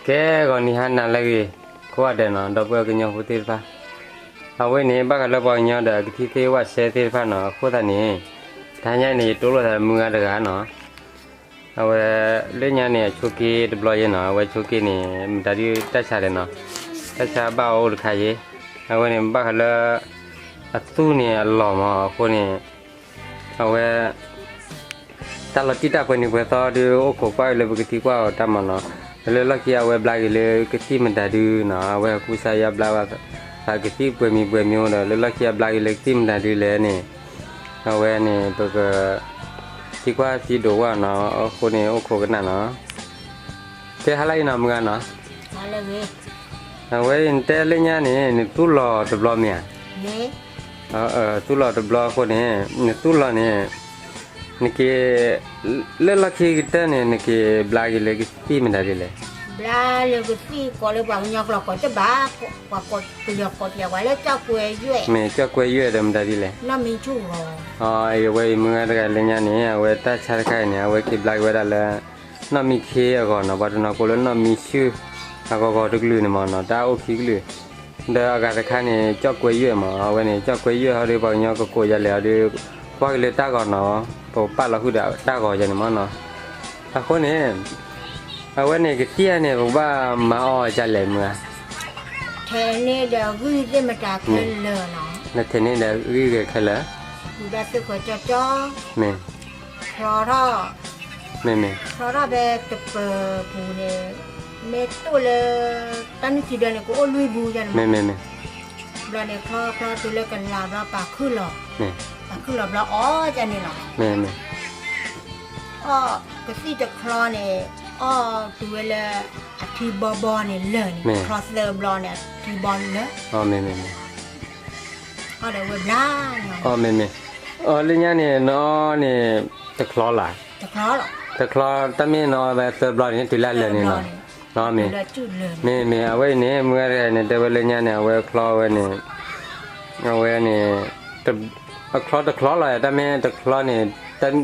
ကဲ ဂီၤနံၤဟါနၤလၢအဂ့ၤ ကိးဂၤဒဲးနီၤ ဒီပုၢ်ဝဲၢ်ကညီဖိသ့ၣ်တဖၣ်, အဝဲန့ၣ် ဘၣ်ဃးလၢပှၤကညီဒီးအကသံၣ်သ့ၣ်ဝဲရှဲသ့ၣ်တဖၣ်နီၤ အဃိသတးန့ၣ် တဟါညါန့ၣ် ယတိၢ်လိာ်သးမုၢ်ဂၤတဂၤနီၤ, အဝဲ လၢညါန့ၣ် အဆိးက့တဘျီယဲနီၤ အဝဲဆိးက့န့ၣ် မတၤဒုးတၢ်ဆါလဲၣ်နီၤ, တၢ်ဆါဘၣ်အီၤအိၣ်တခါယဲ, အဝဲန့ၣ် ဘၣ်ဃးလၢ အသူၣ်န့ၣ်အလီၢ်မး အဃိန့ၣ် အဝဲ တၢ်လီၤတံၢ်တၢ်ပှဲၤနံၤပှဲၤသီဒီး အိၣ်ခိးကွၢ်လၢပကသံကွၢ်အီၤတၢ်မၤနီၤ, လၢလီၢ်ခံအဝဲဘျါက့ၤလၢကသံၣ်မတၤဒုနီၤ အဝဲကူစါယါဘျါဘၣ်သးကသံၣ်ပှဲၤမံၤပှဲၤမံၤဒီး လၢလီၢ်ခံအဘျါက့ၤလၢကသံၣ်မတၤဒုလဲၣ်န့ၣ်, အဝဲန့ၣ် ပက သံကွၢ်သံဒိးဝဲနီၤ အဃိန့ၣ် အိၣ်ခိးကနၣ်နီၤ, ကဲဟါလၢအံၤနီၤ မုၢ်ဂၤနီၤ, အဝဲအံၤနတဲလၢညါန့ၣ် နသူၣ်လီၤတဘျီမ့ၢ်ဧါ, သူၣ်လီၤတဘျီအဃိန့ၣ် နသူၣ်လီၤန့ၣ် နက့ၤ လၢလီၢ်ခံကတၢၢ်န့ၣ် နက့ၤဘျါက့ၤလၢကသံၣ်မတၤဒ်လဲၣ်, ဘျါလၢကသံၣ်ကိးလၢပှၤကညီကျိာ်ကိးတဘၣ်, ပှၤကိးပယီၤကိးပယီၤပှၤလၢကၠီၣ်ကွဲးယွဲၣ်, မ့ၢ်ကၠီၣ်ကွဲးယွဲၣ်ဒီးမတၤဒ်လဲၣ်, နီၢ်မံဆူၣ်ဂီၤ, အဝဲအံၤမုၢ်ဂၤတဂၤလၢညါန့ၣ် အဝဲတၢ်ဆါတခါအံၤန့ၣ် အဝဲက့ၤဘျါက့ၤဝဲဒၣ်လၢ နီၢ်မံခ့အဂီၢ်နီၤ ပှၤတနီၤကိးလၢနီၢ်မံဆူၣ် အဂီၤဂီၤတကလုာ်န့ၣ်မးနီၤ တၢ်အိၣ်ခံကလုာ်, ဒီးအဂၤတခါန့ၣ် ကၠီၣ်ကွဲးယွဲၣ်မး အဝဲန့ၣ် ကၠီၣ်ကွဲးယွဲၣ်ဟီဒီး ပှၤကညီကကိးယၤလဲၣ်ဟီဒီး ကွၢ်က့ၤလၢတၢ်ဂီၤနီၤ ပကပာ်လီၤဃုာ်ဒီးတၢ်ဂီၤယၤန့ၣ်မးနီၤ, အဃိန့ၣ် အဝဲန့ၣ် ကသံၣ်အံၤန့ၣ် ပကဘၣ်မၤအီၣ်ဒ်လဲၣ်မုၢ်ဧါ, ထဲန့ၣ်ဒီးဂံၢ်သ့ၣ်မတၤခဲလၢာ်နီၤ, နထဲန့ၣ်ဒီးဂံၢ်ဂ့ၤခဲလၢာ်, မ့ၢ် ချီထီၣ်, မ့ၢ်မ့ၢ်, ချီထီၣ်ဖဲတပၢၤပူၤန့ၣ်, မ့ၢ်တိၢ်လၢ တၢ်နုၢ်ထံဒၢန့ၣ် ကအိၣ်လွံၢ်ပူၤယါန့ၣ်, မ့ၢ်မ့ၢ်မ့ၢ်, ဘျီန့ၣ် ချီချီတုၤလၢကလၤဘျီပာ်ခုၣ်လီၤ, ပာ်ခုၣ်လီၤဘျီအီၣ်ယါန့ၣ်လီၤ, မ့ၢ်မ့ၢ်, အီၣ်ကသံၣ်တချီန့ၣ်, အီၣ်တုၤဝဲလၢ အထံဘီဘီန့ၣ်လၢာ်န့ၣ်, ချီသၢဘျီန့ၣ် အထံဘီလၢာ်, မ့ၢ်မ့ၢ်မ့ၢ်, အီၣ်ဒီးဝဲဘျါ, အီၣ်မ့ၢ်မ့ၢ်, အီၣ်လၢညါန့ၣ် နအီၣ်န့ၣ် တချီလၢ်, တချီ, တၢ်မ့ၢ်နအီၣ်ဝဲသၢဘျီန့ၣ် တုၤလၢလၢာ်န့ၣ်နီၤ, မ့ၢ်မ့ၢ်, အဝဲအံၤန့ၣ် မုၢ်ဂၤတဂၤန့ၣ် တဲဝဲလၢညါန့ၣ် အဝဲချီဝဲန့ၣ်, အဝဲန့ၣ်, အချီတချီလီၤ တၢ်မ့ၢ်တချီန့ၣ်, တၢ်တပၢၤန့ၣ် က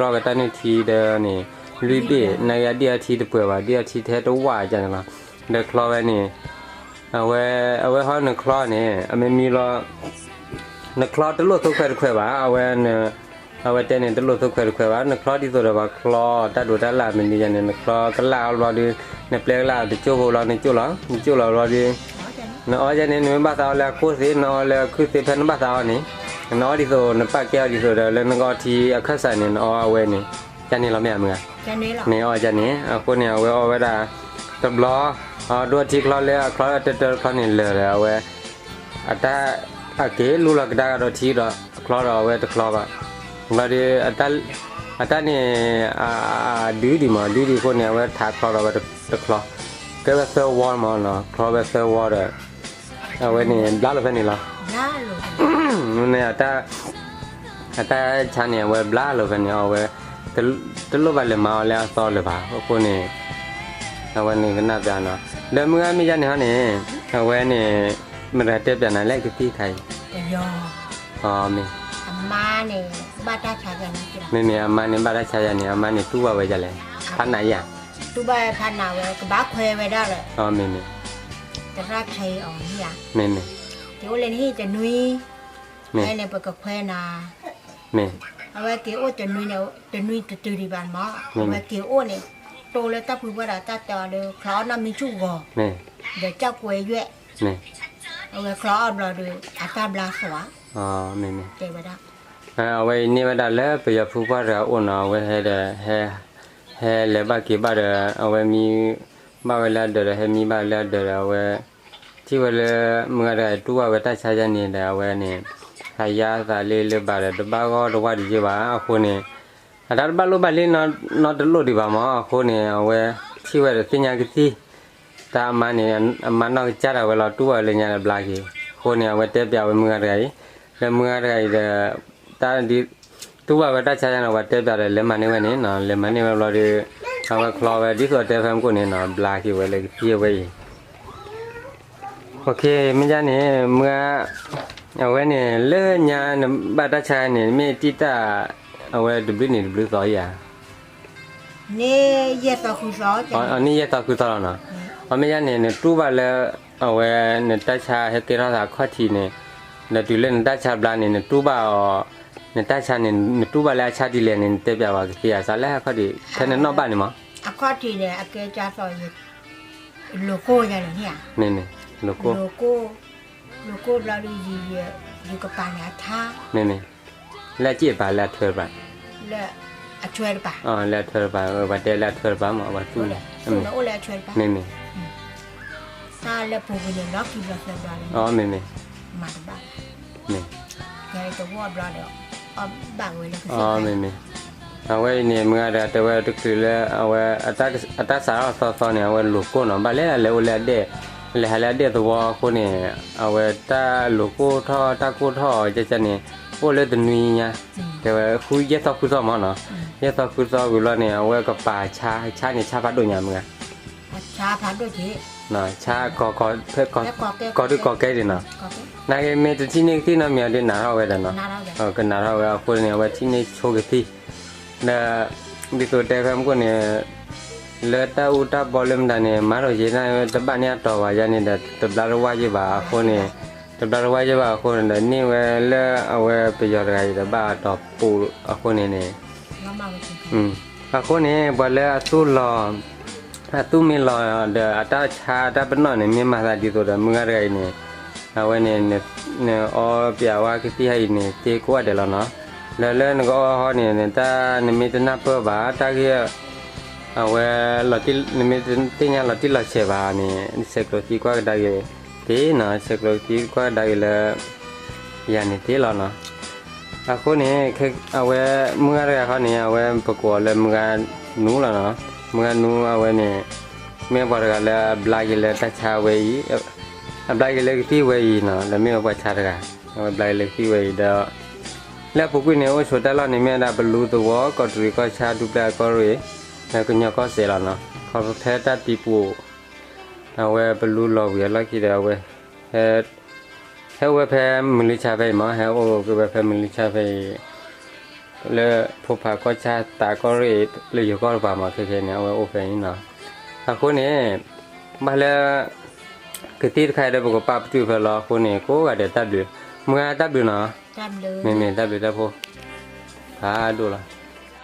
တြီဝဲတၢ်နုၢ်ထံဒၢန့ၣ်, လွံၢ်ဘ့ၣ် နဂ့ၤ အဒံၣ်အထံတပၢၤဘၣ် ဒံၣ်အထံထဲတဝၢ်န့ၣ်လီၤ, ဒီးချီဝဲန့ၣ်, အဝဲ, အဝဲဟီနချီန့ၣ် အမ့ၢ်မံလီၤ, နချီတလိၣ်သိခွဲးတခွဲးဘၣ် အဝဲ, အဝဲတဲန့ၣ် တလိၣ်သိခွဲးတခွဲးဘၣ် နချီဒ်သိးဒီးပှၤချီတၢ်ဒိးတၢ်လၣ်မနုၤယါန့ၣ် နချီကလၣ်အီၤဘျီဒီး, နပျဲကလၣ်တကၠိဖိဘျီ နကၠိၣ်လီၤ နကၠိၣ်လီၤဘျီဒီး, နအီၣ်ယါန့ၣ် နမ့ၢ်ဘၣ်သးအီၣ်လၢအခိၣ်သ့ နအီၣ်လၢအခုၣ်သ့ဖဲနဘၣ်သးအီၣ်န့ၣ်, နအီၣ်ဒ်သိး နပာ်ကဲအီၤဒ်သိးဒီး လၢနကအီထံအခၢၣ်စးန့ၣ် နအီၣ်အဝဲန့ၣ်, ယါန့ၣ်လီၤမ့ၢ်ဧါမုၢ်ဧါ, မ့ၢ်အီၣ်ယါန့ၣ် အဃိန့ၣ် အဝဲအီၣ်ဝဲဒၣ်, တဘျီ, ဒိးထံချီလၢအချီတၢတၢတချီန့ၣ်လၢာ်ဒီး အဝဲ အတၢ်, အက့ၤလူလီၤကဒါကဒီးထံဒီး အချီဒီးအဝဲတချီဘၣ်, ဘျီဒီး, အတၢ်န့ၣ်, ဒုဒံးမး ဒုဒံးအဃိန့ၣ် အဝဲထးချီဒီးဝဲတချီ, ကဲဝဲသၢဝီမးနီၤ ချီဝဲသၢဝီဒီး, အဝဲန့ၣ် ဘျါလီၤဖဲန့ၣ်လီၤ, န့ၣ် အတၢ်ဆါန့ၣ် အဝဲဘျါလီၤဖဲန့ၣ် အဝဲ, တလိၣ်ဘၣ်လဲၤမၤအီၤလၢအသီလၢၤဘၣ် အဃိန့ၣ်, အဝဲန့ၣ်ကနၣ်ပျးနီၤ, ဒီးမုၢ်ဂၤမ့ၢ်ယါန့ၣ်ဟီန့ၣ်, အဝဲန့ၣ်, မတၤတဲပျးနၤလဲၣ်ကသံၣ်ခါအံၤ, မ့ၢ်, မ့မ့ၢ်အမါန့ၣ်ဘၣ်တၢ်ဆါယါန့ၣ် အမါန့ၣ်တူၢ်ဘၣ်ဝဲဒ်လဲၣ်, ဖးနးယါ, တူၢ်ဘၣ်ဖးနးဝဲ ကဘၣ်ခွဲးဝဲဒၣ်လၢ, မ့မ့ၢ်, တရၣ်ခဲအီၤမ့ၢ်ဧါ, မ့မ့ၢ်, က့ၤအိၣ်လၢနဟံၣ်တနွံ, မ့ၢ်, ဖဲန့ၣ်ပကခွဲးနၤ, မ့ၢ်, အဝဲက့ၤအိၣ်တနွံန့ၣ်, တနွံတတုၤဒံးဘၣ်မး, အဝဲက့ၤအိၣ်န့ၣ်, တိၢ်လၢတၢ်ဖုပှၢ်ဒီးတၢ်တဲအီၤဒီး ချီအီၣ်နီၢ်မံဆူၣ်ဂီၤ, ဒီးကၠီၣ်ကွဲးယွဲၣ်, အဝဲချီအီၣ်ဘျီဒီး အတၢ်ဘျါသီဧါ, တဲဝဲဒၣ် အဝဲအံၤန့ၢ်ဝဲဒၣ်လၢပယီၤဖုပှၢ်တဂၤအိၣ်နီၤ အဝဲဟဲဒီး, ဟဲလဲၤဘၣ်က့ၤဘၣ်ဒီး အဝဲမံဘၣ်ဝဲလၢအဒၢးဒီး ဟဲမံဘၣ်လၢအဒၢးဒီး အဝဲ, ထံၣ်ဝဲလၢ, မုၢ်ဂၤတဂၤတူၢ်ဘၣ်ဝဲတၢ်ဆါယါန့ၣ်ဒီး အဝဲန့ၣ်, ဟးယါသးလၢလၢဘၣ်ဒီး တဘၣ်ဂီၢ်တဝၢ်တယုၢ်ဘၣ် အဃိန့ၣ်, အတၢ်တဘၣ်လိၣ်ဘၣ်လံနီတလိၣ်ဒံးဘၣ်မး အဃိန့ၣ် အဝဲထံၣ်ဝဲဒီးသ့ၣ်ညါကသံၣ် တၢ်အမါန့ၣ်, အမါနီၢ်ကစၢ်ဒၣ်ဝဲလီၤ တူၢ်ဘၣ်ဝဲလၢညါဒီးဘျါက့ၤ, အဃိန့ၣ် အဝဲတဲပျးဝဲမုၢ်ဂၤတဂၤအံၤ, လၢမုၢ်ဂၤတဂၤအံၤဒီး, တၢ်ဒ်, တူၢ်ဘၣ်ဝဲတၢ်ဆါယါန့ၣ် ပှၤတဲပျးဒီးလဲၤမၤန့ၢ်ဝဲန့ၣ်နီၤ လဲၤမၤန့ၢ်ဝဲဘျီဒီး, အဝဲချီဝဲဒ်သိးတဲဖဲမုၢ်ကိၣ်န့ၣ်နီၤ ဘျါက့ၤဝဲလၢကသံၣ်အဝဲအံၤ, မ့ၢ်ဒ်န့ၣ် မုၢ်ဂၤ, အဝဲန့ၣ် လၢညါနဘၣ်တၢ်ဆါန့ၣ် မ့ၢ်တံၢ်တၢ်, အဝဲတဘျုးနံၤတဘျုးသီဧါ န့ၢ်ယဲၢ်သီဃုသီ, န့ၢ်ယဲၢ်သီဃုသီလီၤနီၤ. အမ့ၢ်ယါန့ၣ် နတူၢ်ဘၣ်လၢ အဝဲ နတၢ်ဆါဟဲကဲထီၣ်သးအခီၣ်ထံးန့ၣ်, ဒီးတုၤလၢနတၢ်ဆါဘျါန့ၣ် နတူၢ်ဘၣ်အီၤ, နတၢ်ဆါန့ၣ် နတူၢ်ဘၣ်လၢအဆါဒ်လဲၣ်န့ၣ် နတဲပျးဝဲကသ့ဧါ, စးလၢအခီၣ်ထံး ထဲနနီၣ်ဘၣ်န့ၣ်မး. အခီၣ်ထံးန့ၣ် အကဲကၢ်သီး လိၤကိၢ်ယါန့ၣ်, မ့ၢ်မ့ၢ်, လိၤကိၢ်, လိၤကိၢ်ဘျီဒီး ယကပၤန့ၣ်အဆါ, မ့ၢ်မ့ၢ်, လၢအစ့ၣ်တပၤ လၢအထွဲတပၤ, လၢအထွဲတပၤ, လၢအထွဲတပၤ, ပှၤတဲလၢအထွဲတပၤမး ပှၤသူၣ်န့ၣ်, မ့ၢ်မ့ၢ်, တၢ်လၢပူၤကွံာ်န့ၣ် လီၤခံဘျီသၢဘျီန့ၣ်, မ့ၢ်မ့ၢ်, မၤတဘၣ်, မ့ၢ်, တဝီဘျီဒီး, မ့ၢ်မ့ၢ်, အဝဲအံၤန့ၣ် မုၢ်ဂၤတဂၤတဲဝဲတချုးလၢ အဝဲ အတၢ်စးထီၣ်သီသီန့ၣ် အဝဲလိၤကိၢ်နီၤ, ဘၣ်လဲၣ်လဲၤအိၣ်လၢအဒဲၣ်, လဲၤဟးလၢအဒဲၣ်သဝီအဃိန့ၣ်, အဝဲတၢ်လိၤကိၢ်ထီၣ် တၢ်ကိၢ်ထီၣ်အီၤကကန့ၣ်, အိၣ်လၢတနွံညါ, တဲဝဲဃုယဲၢ်သီဃုသီမးနီၤ, ယဲၢ်သီဃုသီဝံၤလီၤန့ၣ် အဝဲကပၤဆါ, ဆါန့ၣ်ဆါဖးဒိၣ်ညါမုၢ်ဂၤ ဆါ, ကီဒုးကီကဲဒံးနီၤ, နာ်က့မ့ၢ်တထံၣ်န့ၢ်ကသံၣ်နီတမံၤအီၤဒ်နးထီၣ်ဝဲဒီးနီၤ, ကနးထီၣ်ဝဲအဃိန့ၣ် အဝဲထံၣ်န့ၢ်ဆိကသံၣ်, ဒီး ဒ်သိးတဲဖဲမုၢ်ခိၣ်န့ၣ်, လၢတၢ်အူတၢ်ဘီလၢမတၤန့ၣ် မၤရိၤယဲၢ်န့ၣ် တဘၣ်န့ၢ်အတီၤဘၣ်ယါန့ၣ်ဒီး တဘျါတဝၢ်ယဲၢ်ဘၣ်အဃိန့ၣ်, တဘျါတဝၢ်ယဲၢ်ဘၣ်အဃိန့ၣ်ဒီး န့ၢ်ဝဲလၢအဝဲပယီၤတဂၤအံၤဒီးဘၣ်အတီၤပူၤအဃိန့ၣ်န့ၣ် အဃိန့ၣ် ပှၤလၢအသူၣ်လီၤ, အသူၣ်မ့ၢ်လီၤဒီးအတၢ်ဆါတၢ်ပနီၣ်န့ၣ် မ့ၢ်မၤသးဒ်သိးဒီး မုၢ်ဂၤတဂၤအံၤန့ၣ်, အဝဲန့ၣ်, နအီပၠးဝဲကသံၣ်ဟဲအံၤန့ၣ် သ့ကိးဂၤဒဲးလီၤနီၤ, လၢလၢနကအီဟီန့ၣ် နတၢ်နမ့ၢ်တနၢ်ပၢၢ်ဘၣ် တၢ်ဂ့ၢ်, အဝဲ, နမ့ၢ်တသ့ၣ်ညါလီၤတံၢ်လီၤဆဲးဘၣ်န့ၣ် ဆဲးကျိးသံကွၢ်ကဒါက့ၤသ့နီၤ, ဆဲးကျိးသံကွၢ်ကဒါက့ၤလၢ ယၤန့ၣ်သ့လီၤနီၤ. အဃိန့ၣ်, အဝဲမုၢ်ဂၤတဂၤခီန့ၣ် အဝဲပကိးအီၤလၢမုၢ်ဂၤနူလီၤနီၤ. မုၢ်ဂၤနူအဝဲန့ၣ်, မ့ၢ်ပှၤတဂၤလၢအဘျါက့ၤလၢတၢ်ဆါဝဲအံၤ, အဘျါက့ၤလၢကသံၣ်ဝဲအံၤနီၤ, လၢမ့ၢ်ပှၤဆါတဂၤ, အဝဲဘျါက့ၤလၢကသံၣ်ဝဲအံၤဒီး, လၢအပူၤကွံာ်န့ၣ် အိၣ်ဆိးတၢ်လီၢ်န့ၣ် မ့ၢ်ဝဲဒၣ်ပလူသဝီ ကီးတရံးကီၢ်ဆၣ် ဒူပျၢ်ကီၢ်ရ့ၣ်, လၢကညီကီၢ်စဲၣ်လီၤနီၤ. ခီဖျိဖဲတၢ်သံပူၤ အဝဲပလူလီၤဝံၤအလီၢ်ခံဒီး အဝဲ ဟဲအိၣ်ဝဲဖဲမုၢ်လံဆါဖဲအံၤမး, ဟဲအိၣ်က့ၤဝဲဖဲမုၢ်လံဆါဖဲအံၤ, လၢဖိဖးကီၢ်ဆၣ်သးကီၢ်ရ့ၣ် လၢယိၤကီၢ်တပၤမး ခဲခဲန့ၣ် အဝဲအိၣ်ဖဲအံၤနီၤ. အဃိန့ၣ်, ဘၣ်လၢ ကသံၣ်တခါအံၤဒီး ပကပာ်ပတုာ်ဖဲလီၤအဃိန့ၣ် ကိးဂၤဒဲးတၢ်ဘျုး, မုၢ်ဂၤတၢ်ဘျုးနီၤ, မ့မ့ၢ်တၢ်ဘျုးတၢ်ဖှိၣ်, ဖးဒိၣ်လီၤ.